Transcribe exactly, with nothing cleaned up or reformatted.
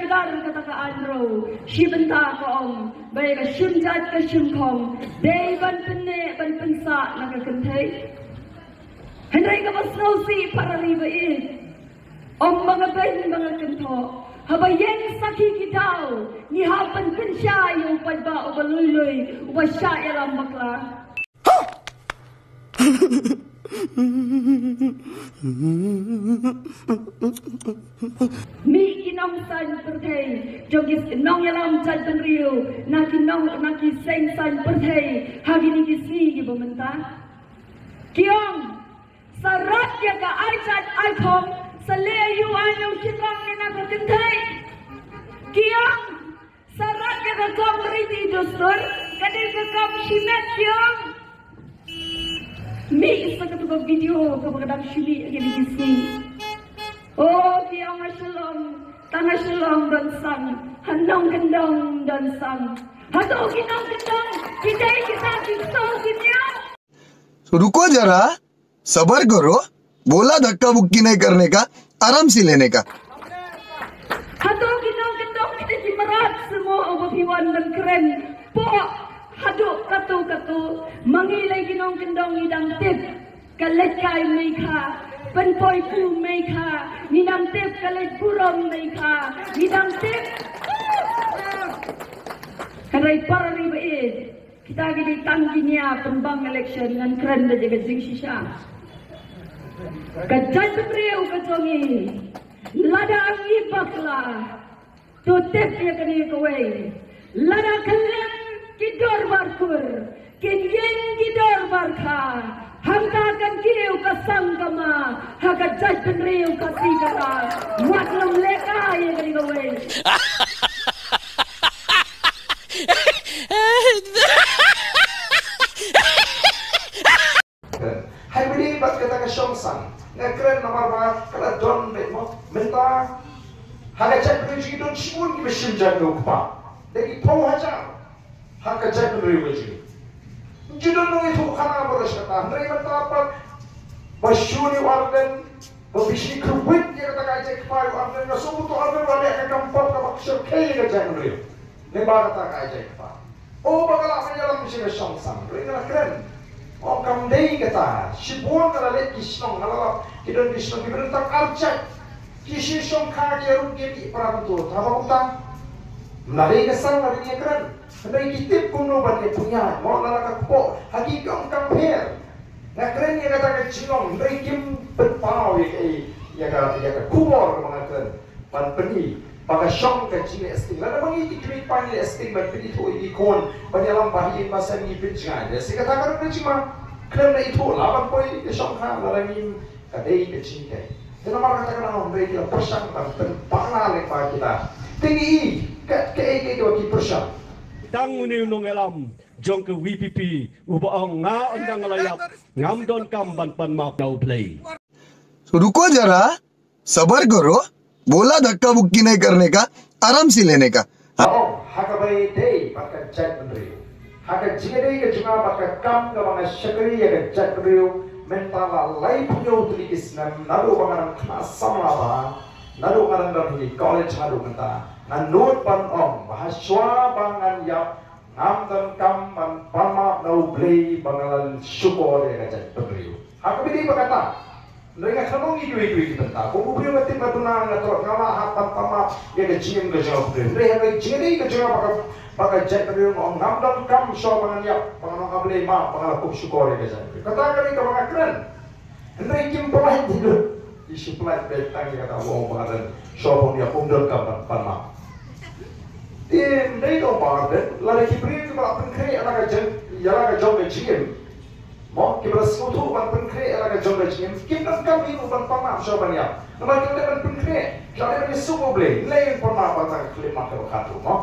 Kar kata ka Andrew, shi bynta ka ong, ba ïa ka shim jait ka shim khong, dei ban pynneh ban pynsah na ka kynthei. Hynrei kaba sngewsih para ri ba ïeit, ym ba nga beiñ ba nga kynthoh, haba ïeng sakhi ki daw, ngi hap ban pynshai ïa u paidbah uba lui lui, uba shah ïalam bakla. Mih ki nongsaiñ pyrthei jong ki nongïalam jaitbynriew na ki nong, na ki seng saiñ pyrthei ha kine ki sngi kiba mynta. Ki ong, sa rat ïa ka ai jait ai khong, sa leh ïa u ai nongshun rong ne na ka kynthei. Ki ong, sa rat ïa ka kam riti dustur, ka dei ka kam shimet, ki ong. Mih sa katu ka video kaba ka dang shu mih ha kine ki sngi. O, ki ong ha Shillong, tang ha Shillong don sang, ha nongkyndong don sang. Hato ki nongkyndong ki dei kita ki song ki miaw? रुको जरा, सबर करो, बोला धक्का मुक्की नहीं करने का, आराम से लेने का। Hato ki nongkyndong kita ki mrad, semua uba phi wan ban kren, poh haduh katu katu, ma ngi lei ki nongkyndong ngi dang tip ka leit kai mei kha, pynpoi ku mei kha, ngi dang tip ka leit burom mei kha, ngi dang tip. Hynrei para ri ba ïeit, kita ki dei tang ki nia pynbang election, ngan kren da ka jingshisha. Ka jaitbynriew ka jong ngi, lada ngi bakla, to tip ïa kane kawei, lada khlem ki dorbar kur, kin ïeng ki dorbar kha, hangta kan kiew ka sang ka ma ha ka jaitbynriew ka tikara. Wat nym lehkai ïa kane kawei. Hai bidi bad kata ka shong sang. Nga kren namar ba ka la don beit mo. Mynta ha ka jaitbynriew jong ngi don shibun kiba shim jait u kpa. Da ki phew hajar ha ka jaitbynriew jong ngi. Ju don nongïathuhkhana baroh shi katta. Hynrei mynta pat ba shu ni u Ardent, ba phi shu kyrwit ïa kata ka jait kpa u Ardent, nga sngewthuh u Ardent u la leh ka kam pop kaba shyrkhei ïa ka jaitbynriew. Lyngba kata ka jait kpa. O, ba ka lah ban ïalam sha ka shong sang, hynrei nga la kren. Ong kam dei kata, shibun nga la leit ki shnong, nga la lap, ki don ki shnong kiba don tang ar jait. Ki shu shongkha ki ïarum ki ïa ki para mynta, haba kumta. Ym la dei ka sang la dei ïa kren. Hynrei ki tip kumno ban ïa pynïaid, mo, la la ka kpoh, ha ki ong kam pher. Nga kren ïa kata ka jinglong, hynrei kim pynpaw ïa ka, ïa ka, ïa ka khubor kaba nga kren. Ban pyni ba ka shong ka jingleh sting. Lada ma ngi ki kmie ki kpa ngi leh sting ban pynithuh ïa ki khun ban ïalam ba ha ïing ba sem ngi pynjngai. Lehse kata ka dei ka jingma khlem da ithuh la ban poi ka shong ha, lada ngim, ka dei ka jingkei. Te namar kata ka daw hynrei ki la pyrshang ban pynpakla lyngba kita. Te ngi i ka, kaei kaei kaba ki pyrshang. Tang une u nongïalam jong ka V P P uba ong nga ynda nga la ïap ngam donkam ban pan map na U Blei. रुको जरा, सबर करो, बोला धक्का मुक्की नहीं करने का, आराम से लेने का। Ong ha kaba ïadei bad ka jaitbynriew, ha ka jingïadei ka jong nga bad ka kam kaba nga shakri ïa ka jaitbynriew, mynta la laiphew tylli ki snem naduh ba nga dang khynnah samla bha, naduh nga dang don ha ki college haduh mynta, nga nud ban ong ba hashwa ba ngan ïap ngam donkam ban pan map na U Blei ba nga la shukor ïa ka jaitbynriew. Ha kaba ïadei bad kata, hynrei nga khlem ong ïa kiwei kiwei ki bynta. Kum u briew nga tip nga duna, nga trot, ngam lah hap ban pan map ïa ka jingim ka jong u briew. Hynrei ha ka jingïadei ka jong nga bad ka, bad ka jaitbynriew nga ong ngam donkam shuwa ba ngan ïap ba ngan ong, A Blei, map ba nga la kup shukor ïa ka jaitbynriew. Kata ka dei kaba nga kren. Hynrei kim pynlait hi lut. Ki shu pynlait beit tang ïa kata ba ong ba nga don, shuwa ba ngan ïap ym donkam ban pan map. Te ym dei tang ba nga don, lada ki briew kiba la pynkhreh ïa la ka jong, ïa la ka jong ka jingim. Mo, kiba la sngewthuh ban pynkhreh ïa la ka jong ka jingim, kim donkam hi ruh ban pan map shuwa ban ïap. Namar ki la dei ban pynkhreh, ki la dei ban ïasuk U Blei, lei ban pan map ban tang ka khyllipmat kaba khatduh, mo.